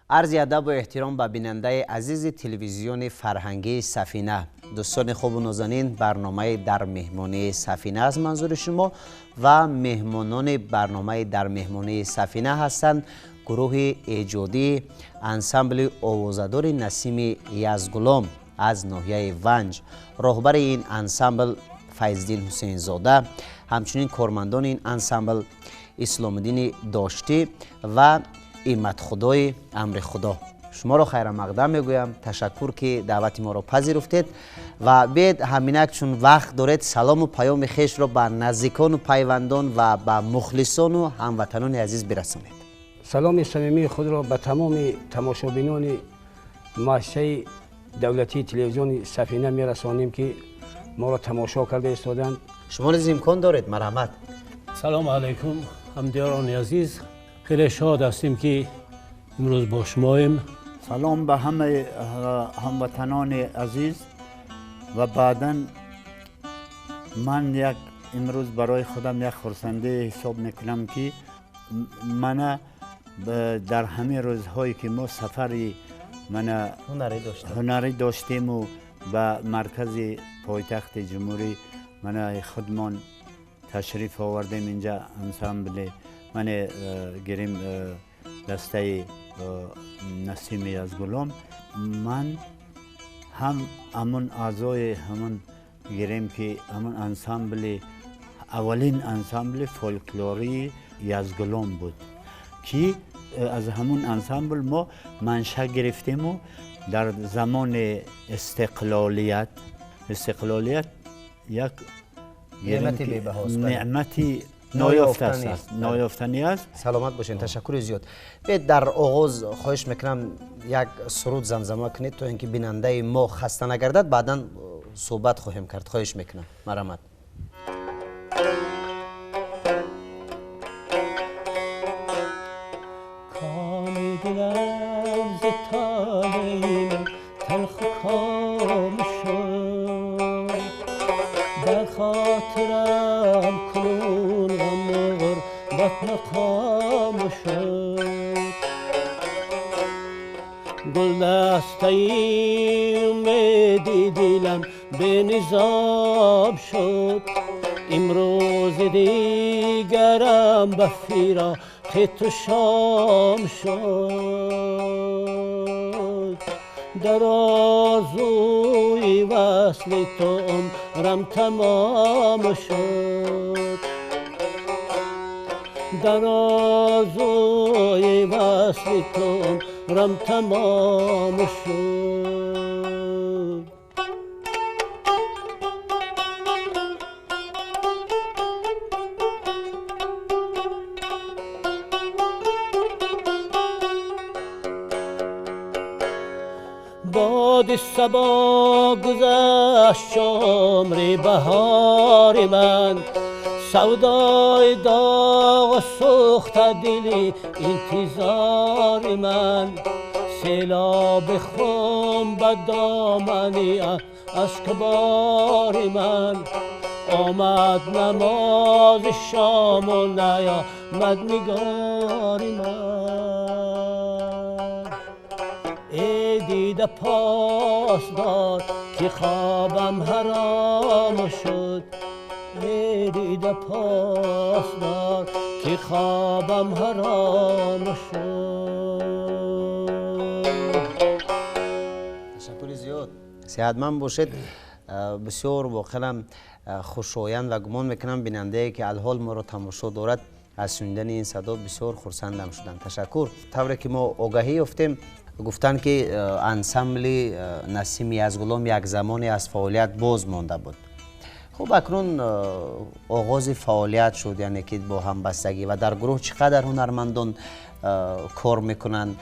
Арзи адабу эҳтиром ба бинандаи азизи телевизиони фарҳангии Сафина. Дӯстони хубу нозанин, барномаи дар меҳмонии Сафина аз манзури шумо ва меҳмонони барномаи дар меҳмонии Сафина ҳастанд гурӯҳи эҷодии ансамбли овозадори Насими Язгулом аз ноҳияи Ванҷ. Роҳбари ин ансамбл Файздин Ҳусейнзода, ҳамчунин кормандони ин ансамбл Исломиддини Доштӣ ва Иматхудои Амри Худо. Шуморо хайрамақдам мегӯям. Ташаккур, ки даъвати моро пазируфтед ва биед ҳаминак, чун вақт доред, салому паёми хешро ба наздикону пайвандон ва ба мухлисону ҳамватанони азиз бирасонед. Саломи самимии худро ба тамоми тамошобинони муассисаи давлатии телевизиони Сафина мерасонем, ки моро тамошо карда истоданд. Шумо низ имкон доред, марҳамат. Салому алайкум, ҳамдиёрони азиз. Хеле шод ҳастем, ки имрӯз бо шумоем. Салом ба ҳамаи ҳамватанони азиз. Ва баъдан ман як имрӯз барои худам як хурсандӣ ҳисоб мекунам, ки мана дар ҳамин рӯзҳое, ки мо сафари мана ҳунарӣ доштему ба маркази пойтахти ҷумҳурӣ мана худмон ташриф овардем, инҷа ансамбли мане гирим дастаи Насими Язгулом, ман ҳам ҳамун аъзои ҳамун гирем, ки ҳамун ансамбли, аввалин ансамбли фолклории Язгулом буд, ки аз ҳамун ансамбл мо манша гирифтему дар замони истиқлолият як неъмати ноёфтанӣ аст. Саломат бошед, ташаккури зиёд. Биед, дар оғоз хоҳиш мекунам, як суруд замзама кунед, то ин ки бинандаи мо хаста нагардад, баъдан суҳбат хоҳем кард. Хоҳиш мекунам, марҳамат. Коми дилам зи толеи ман талху ком шуд, дар хотирам кунун ғаму ғурбат мақом шуд. Гулдастаи умеди дилам бенизом шуд, имрӯзи дигарам ба фироқи ту шом шуд. Дар орзуи васли ту умрам тамом шуд, дар орзуи васли ту умрам тамом шуд. Боди сабо гузашт умри баҳори ман, савдои доғу сӯхта дили интизори ман. Селоби хун ба домани ашкбори ман, омад намози шому наёмад нигори ман. Эй дида посдор, ки хобам ҳаром шуд, эй дида посдор, ки хобам ҳаром шуд. Ташаккури зиёд, сеҳатманд бошед. Бисёр воқеан хушоянд ва гумон мекунам, бинандае, ки алҳол моро тамошо дорад, аз шунидани ин садо бисёр хурсандам шуданд. Ташаккур. Тавре ки мо огаҳӣ ёфтем, гуфтанд, ки ансамбли Насими Язгулом як замоне аз фаъолият боз монда буд. Хуб, акнун оғози фаъолият шуд, яъне ки бо ҳамбастагӣ. Ва дар гурӯҳ чӣ қадар ҳунармандон кор мекунанд?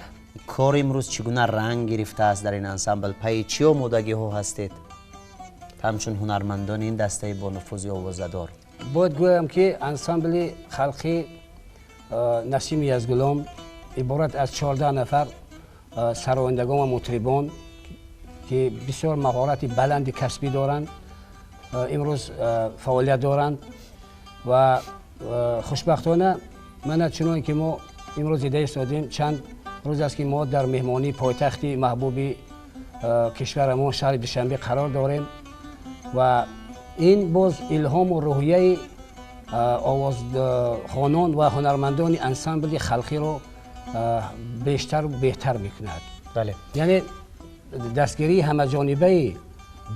Кор имрӯз чӣ гуна ранг гирифтааст дар ин ансамбл? Пайи чӣ омодагиҳо ҳастед ҳамчун ҳунармандони ин дастаи бонуфузи овозадор? Бояд гӯям, ки ансамбли халқи Насими Язгулом иборат аз 14 нафар сарояндагон ва мутрибон, ки бисёр маҳорати баланди касбӣ доранд, имрӯз фаъолият доранд. Ва хушбахтона мана чунон ки мо имрӯз дида истодем, чанд Рӯз аст ки мо дар меҳмонии пойтахти маҳбуби кишварамон шаҳри Душанбе қарор дорем ва ин боз илҳому рӯҳияи овозхонон ва ҳунармандони ансамбли халқиро бештару беҳтар мекунад. Яъне дастгирии ҳамаҷонибаи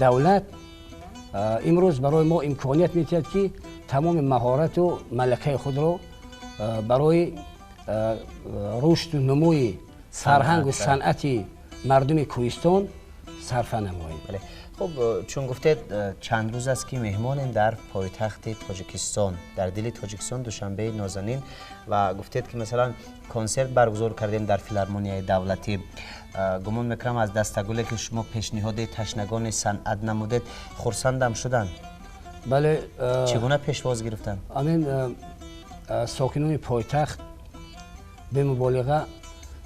давлат имрӯз барои мо имконият медиҳад, ки тамоми маҳорату малакаи худро барои рушду нумӯи фарҳангу санъати мардуми кӯҳистон сарфа намоем. Хуб, чун гуфтед, чанд рӯз аст ки меҳмонем дар пойтахти Тоҷикистон, дар дили Тоҷикистон, Душанбеи нозанин, ва гуфтед ки масалан консерт баргузор кардем дар филармонияи давлатӣ. Гумон мекунам аз дастагуле ки шумо пешниҳоди ташнагони санъат намудед, хурсандам шуданд. Бале. Чӣ гуна пешвоз гирифтанд? Ҳамин сокинони пойтахт бемуболиға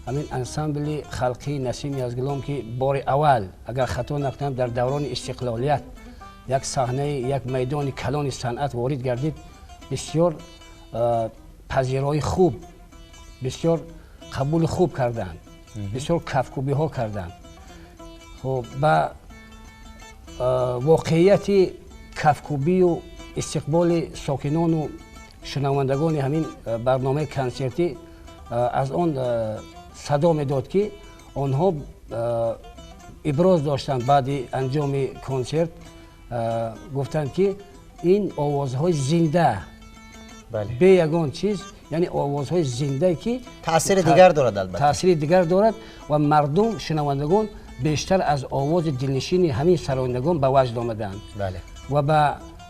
ҳамин ансамбли халқии Насими Язгулом, ки бори аввал, агар хато накунам, дар даврони истиқлолият як саҳнаи, як майдони калони санъат ворид гардид, бисёр пазирои хуб, бисёр қабули хуб карданд, бисёр кафкӯбиҳо карданд. Хуб, ба воқеияти кафкӯбию истиқболи сокинону шунавандагони ҳамин барномаи консертӣ аз он садо медод, ки онҳо иброз доштанд. Баъди анҷоми консерт гуфтанд, ки ин овозҳои зинда, бе ягон чиз, яъне овозҳои зиндае ки таъсири дигар дорад, албатта таъсири дигар дорад ва мардум, шунавандагон бештар аз овози дилнишини ҳамин сарояндагон ба ваҷд омаданд ва ба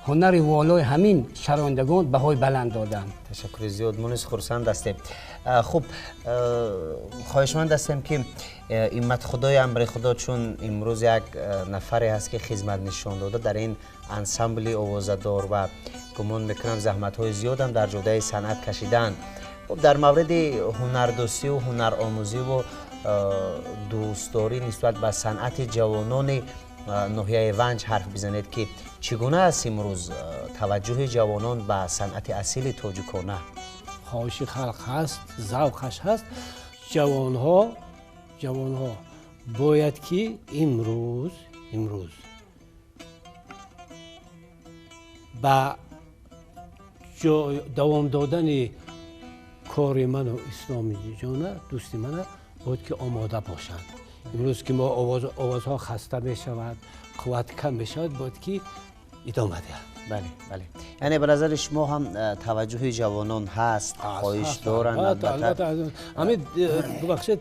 ҳунари волои ҳамин сарояндагон баҳои баланд доданд. Ташаккури зиёд, мо низ хурсанд ҳастем. Хуб, хоҳишманд ҳастем ки иммат худои амри худо, чун имрӯз як нафаре ҳаст ки хизмат нишон дода дар ин ансамбли овозадор ва гумон мекунам заҳматҳои зиёдам дар ҷодаи санъат кашидаанд. Хуб, дар мавриди ҳунардӯстию ҳунаромӯзиву дӯстдорӣ нисбат ба санъати ҷавонони ноҳияи Ванҷ ҳарф бизанед, ки чӣ гуна аст имрӯз таваҷҷӯҳи ҷавонон ба санъати асили тоҷикона? Хоҳиши халқ ҳаст, завқаш ҳаст. Ҷавонҳо бояд ки имрӯз ба давом додани кори ману Исломи ҷона, дӯсти мана, бояд ки омода бошанд. Имрӯз ки мо овозҳо хаста мешавад, қувват кам мешавад, бояд ки идома диҳанд. Бале, бале. Яъне ба назари шумо ҳам таваҷҷӯҳи ҷавонон ҳаст, хоҳиш доранд? Албатта. Ҳамин, бубахшед,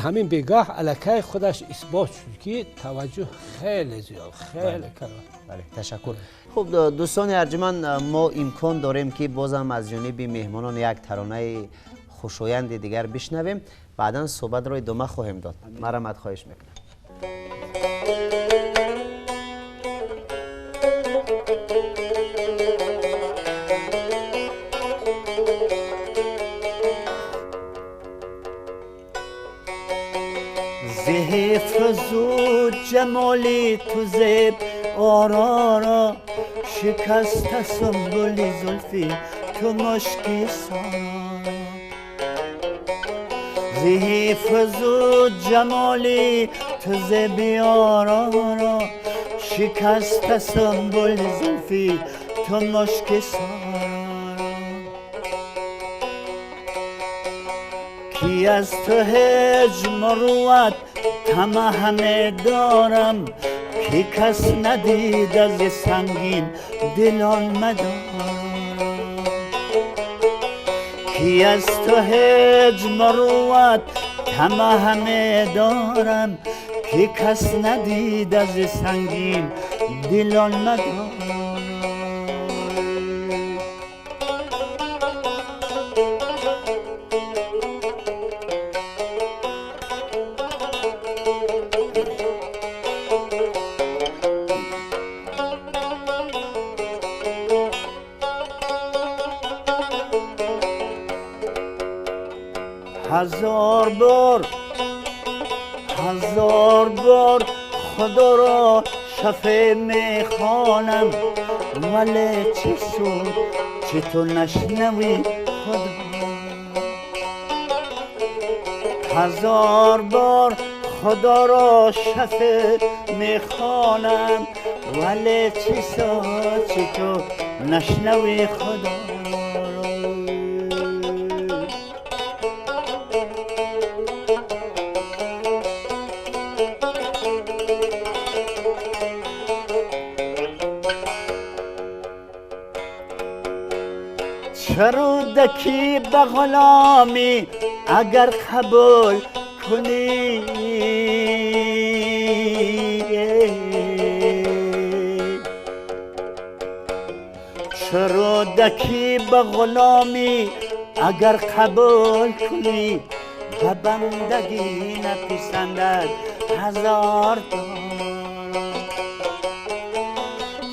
ҳамин бегаҳ аллакай худаш исбот шуд, ки таваҷҷӯҳ хеле зиёд, хеле калон. Бале, ташаккур. Хуб, дӯстони арҷуманд, мо имкон дорем ки бозам аз ҷониби меҳмонон як таронаи хушоянди дигар бишнавем, баъдан суҳбатро идома хоҳем дод. Марҳамат, хоҳиш мекунам. Зе ҳифзу ҷамоли ту зеб орора, шикаста сунбули зулфи ту мушки сорора. Зе ҳифзу ҷамоли ту зеби орора, шикаста сунбули зулфи ту мушки сорора. Ки аз ту ҳеҷ мурувват тама ҳаме дорам, ки кас надид аз сангин дилон мадорам. Ки аз ту ҳеҷ мурувват тама ҳаме дорам, ки кас надид аз сангин дилон мадорам. ҳазор бор, ҳазор бор худо ро шафеъ мехонам, вале чӣ суд чӣ ту нашнавӣ худо. هزار بار خدا را شفیع میخوانم، ولی چی سود چی تو نشنوی خدا را. چرا دکی به غلامی اگر قبول کنی، چرا دکی به غلامی اگر قبول کنی، به بندگی نپسندد هزار دارا.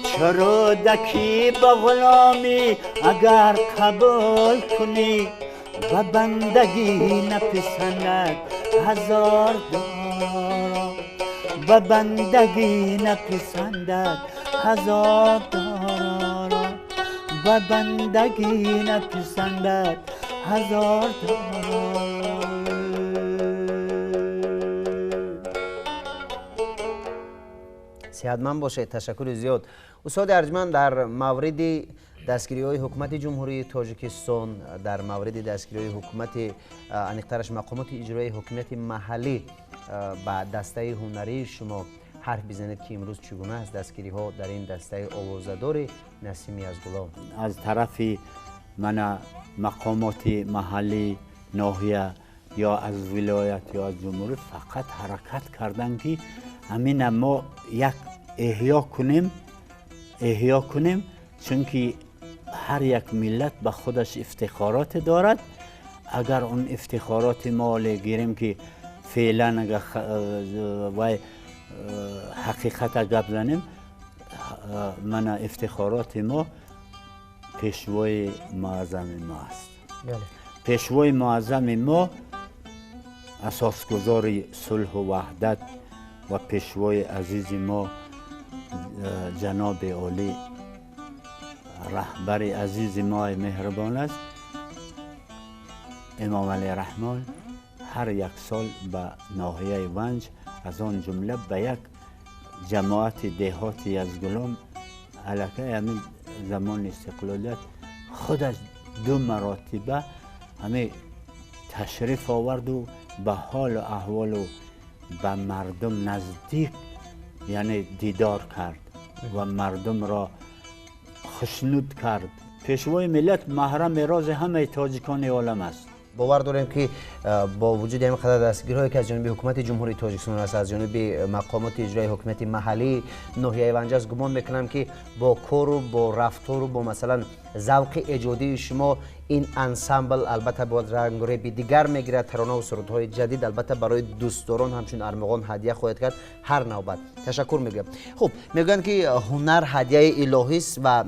چرا دکی به غلامی اگر قبول کنی، به بندگی نپسندد هزار دارا. به بندگی نپسندد هزار دارا. به بندگی نپسندد هزار دارا. صحتمند باشید. تشکر زیاد. استاد ارجمند، در مورد دستگیری‌های حکومت جمهوری تاجیکستان، در مورد دستگیری‌های حکومت، انیقترش مقامات اجرایی حکومت محلی به دسته هنری شما حرف بزنید که امروز چگونه است دستگیری‌ها در این دسته آوازدار نسیم یزدگلام؟ از طرف من مقامات محلی ناحیه یا از ولایت یا از جمهوری فقط حرکت کردن که همین ما یک احیا کنیم، چونکه هر یک ملت به خودش افتخارات دارد. اگر اون افتخارات ما گیریم که فعلا اگر وای حقیقت گپ زنیم، من افتخارات ما پیشوای معظم ما است. پیشوای معظم ما اساسگذار صلح و وحدت و پیشوای عزیز ما جناب عالی رهبر عزیز ما مهربان است، امام علی رحمان، هر یک سال به ناحیه ونج از آن جمله به یک جماعت دهات یزدگلام علاقه همین زمان استقلالیت خودش دو مراتبه همه تشریف آورد و به حال و احوال و به مردم نزدیک یعنی دیدار کرد و مردم را خوشنود کرد. پیشوای ملت محرم راز همه تاجیکان عالم است. باور داریم که با وجود همین قدر دستگیری‌هایی که از جانب حکومت جمهوری تاجیکستان است، از جانب مقامات اجرایی حکومت محلی ناحیه ونج است، گمان میکنم که با کار و با رفتار و با مثلا ذوق ایجادی شما این انسامبل البته با رنگ و ریب دیگر میگیرد. ترانه و سرودهای جدید البته برای دوستداران همچون ارمغان هدیه خواهد کرد هر نوبت. تشکر میگم. خب میگن که هنر هدیه الهی است و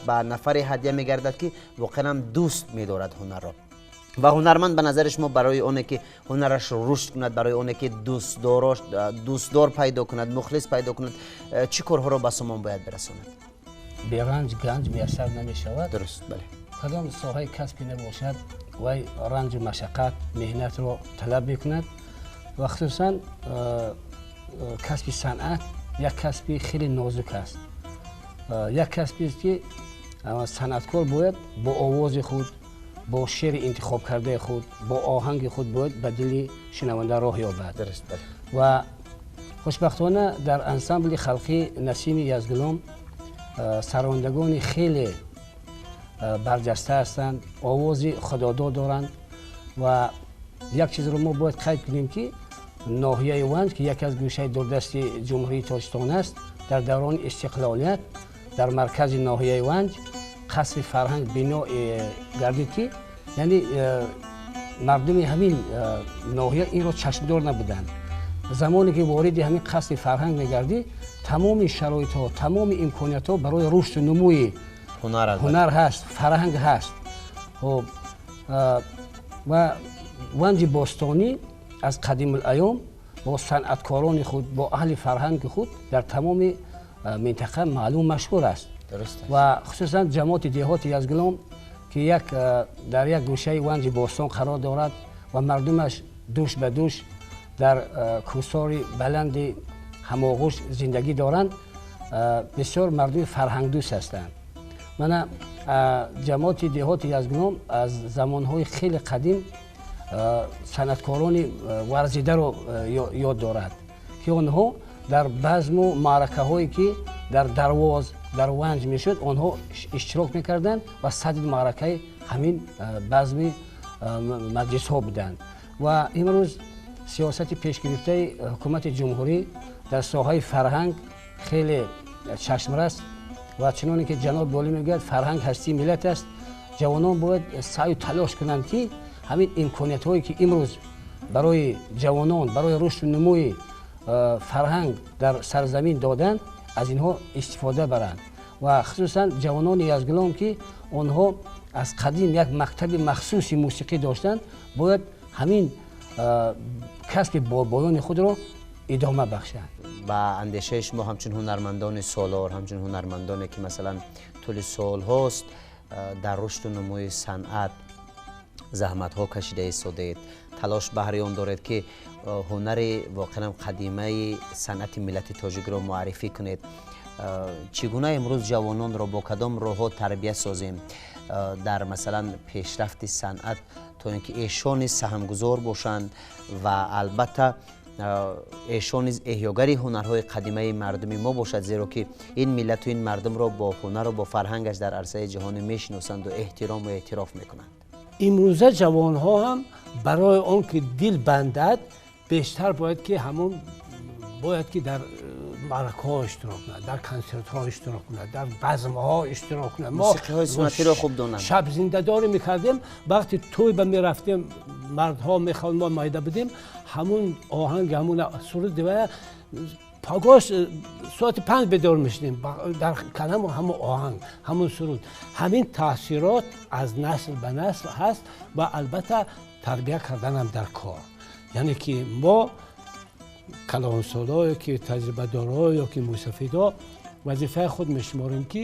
به نفر هدیه میگردد که واقعا دوست میدارد هنر را. و هنرمند به نظر شما برای اونه که هنرش رشد کند، برای اونه که دوستدار پیدا کند، مخلص پیدا کند، چه کارها را به سامان باید برساند؟ به رنج گنج میسر نمیشود. درست، بله. کدام ساحه کسبی نباشد وی رنج و مشقت مهنت را طلب میکند و خصوصا کسب صنعت یک کسب خیلی نازک است. یک کسبی است که صنعتکار باید با آواز خود، با شعر انتخاب کرده خود، با آهنگ خود باید به دل شنونده راه یابد. درست، بله. و خوشبختانه در انسامبل خلقی نسیم یزدگلام سرایندگان خیلی برجسته هستند، آواز خداداد دارند و یک چیز رو ما باید قید کنیم که ناحیه ونج که یکی از گوشه دوردست جمهوری تاجیکستان است، در دوران استقلالیت در مرکز ناحیه ونج قصر فرهنگ بنا گردید که یعنی مردم همین ناحیه این را چشمدار نبودند. زمانی که وارد همین قصر فرهنگ می‌گردی، تمام شرایط ها، تمام امکانیت ها برای رشد و نموی هنر هست، فرهنگ هست. خب و ونج باستانی از قدیم الایام با صنعتکاران خود، با اهل فرهنگ خود در تمام منطقه معلوم مشهور است. درست. و خصوصا جماعت دهات یزدگلام که یک در یک گوشه ونج باستان قرار دارد و مردمش дӯш ба дӯш дар кӯҳсори баланди ҳамоғӯш зиндагӣ доранд, бисёр мардуми фарҳангдӯст ҳастанд. Мана ҷамоати деҳоти Язгулом аз замонҳои хеле қадим санъаткорони варзидаро ёд дорад, ки онҳо дар базму маъракаҳое ки дар Дарвоз, дар Ванҷ мешуд, онҳо иштирок мекарданд ва садри маъракаи ҳамин базми маҷлисҳо буданд. Ва имрӯз сиёсати пешгирифтаи ҳукумати ҷумҳурӣ дар соҳаи фарҳанг хеле чашмрас ва чуноне ки ҷаноби олӣ мегӯяд, фарҳанг ҳастии миллат аст. Ҷавонон бояд саъю талош кунанд, ки ҳамин имкониятҳое ки имрӯз барои ҷавонон, барои рушду нумӯи фарҳанг дар сарзамин доданд, аз инҳо истифода баранд. Ва хусусан ҷавонони Язгулом, ки онҳо аз қадим як мактаби махсуси мусиқӣ доштанд, бояд ҳамин касби бобоёни худро идома бахшанд. Ба андешаи шумо ҳамчун ҳунармандони солор, ҳамчун ҳунармандоне ки масалан тӯли солҳост дар рушду нумӯи санъат заҳматҳо кашида истодаед, талош баҳри он доред, ки ҳунари воқеан қадимаи санъати миллати тоҷикро муаррифӣ кунед, чӣ гуна имрӯз ҷавононро бо кадом роҳҳо тарбия созем дар масалан пешрафти санъат, то ин ки эшон низ саҳмгузор бошанд ва албатта эшон низ эҳёгари ҳунарҳои қадимаи мардуми мо бошад, зеро ки ин миллату ин мардумро бо ҳунару бо фарҳангаш дар арсаи ҷаҳонӣ мешиносанду эҳтирому эътироф мекунанд. Имрӯза ҷавонҳо ҳам барои он ки дил бандад, бештар бояд ки ҳамон бояд ки дар маъракаҳо иштирок кунад, дар консертҳо иштирок кунад, дар базмҳо иштирок кунад. Мо мусиқиҳои суннатиро хуб донанд. Шаб зиндадорӣ мекардем, вақти тӯй ба мерафтем, мардҳо мехонд, мо майда будем, ҳамун оҳанг, ҳамун суруд дивая пагош соати 5 бедор мешудем, дар калам ҳамун оҳанг, ҳамун суруд. Ҳамин таъсирот аз насл ба насл ҳаст ва албатта тарбия карданам дар кор. Яъне ки мо калонсолое ки таҷрибадорҳо ё ки мусафидҳо вазифаи худ мешуморем, ки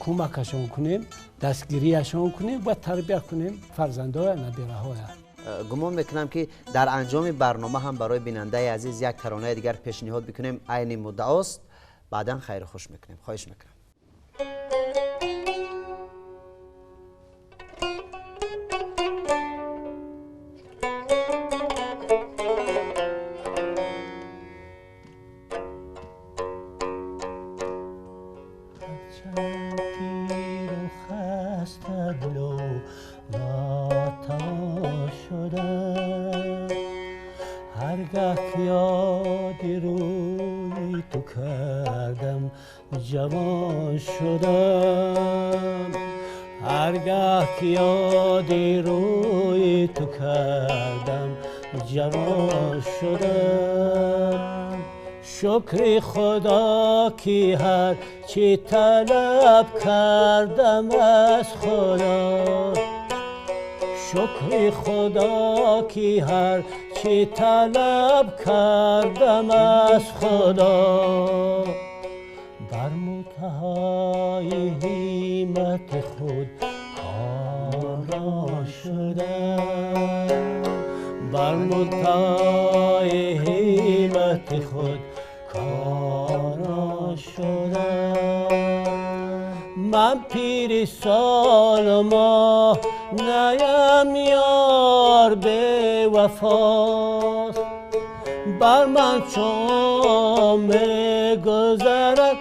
кӯмакашон кунем, дастгирияшон кунем ва тарбия кунем фарзандҳоя, набираҳоя. Гумон мекунам, ки дар анҷоми барнома ҳам барои бинандаи азиз як таронаи дигар пешниҳод бикунем. Айни муддаост, баъдан хайру хуш мекунем. Хоҳиш мекунам. جوان شدم، هرگاه که یاد روی تو کردم جوان شدم. شکر خدا که هر چی طلب کردم از خدا، شکر خدا که هر چی طلب کردم از خدا، بر منتهای همت خود کارا شدم، بر منتهای همت خود کارا شدم. من پیر سال و ماه نیم یار به وفاست، بر من چون می‌گذرد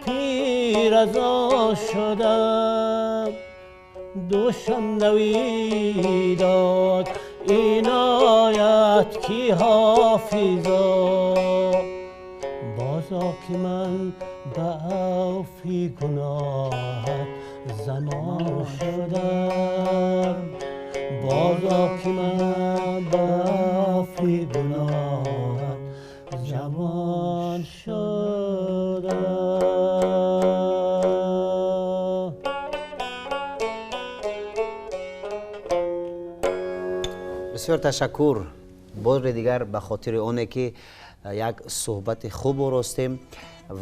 پیر از آن شدم. دوشم نوید داد عنایت کی حافظا، بازا که من به عفو گناهت زمان شدم، بازا که من به عفو گناهت جوان شدم. بسیار تشکر بار دیگر به خاطر آنه که یک صحبت خوب آراستیم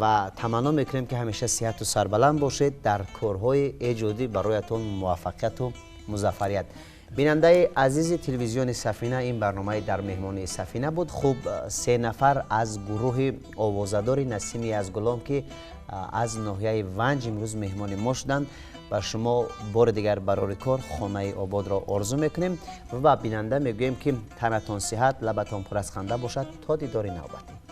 و تمنا میکنیم که همیشه صحت و سربلند باشید، در کارهای ایجادی برایتون موفقیت و مظفریت. Бинандаи азизи телевизиони Сафина, ин барномаи «Дар меҳмонии Сафина» буд. Хуб, се нафар аз гурӯҳи овозадори Насими Язгулом, ки аз ноҳияи Ванҷ имрӯз меҳмони мо шуданд, ба шумо бори дигар барори кор, хонаи ободро орзу мекунем ва ба бинанда мегӯем, ки танатон сиҳат, лабатон пур аз ханда бошад. То дидори навбатӣ.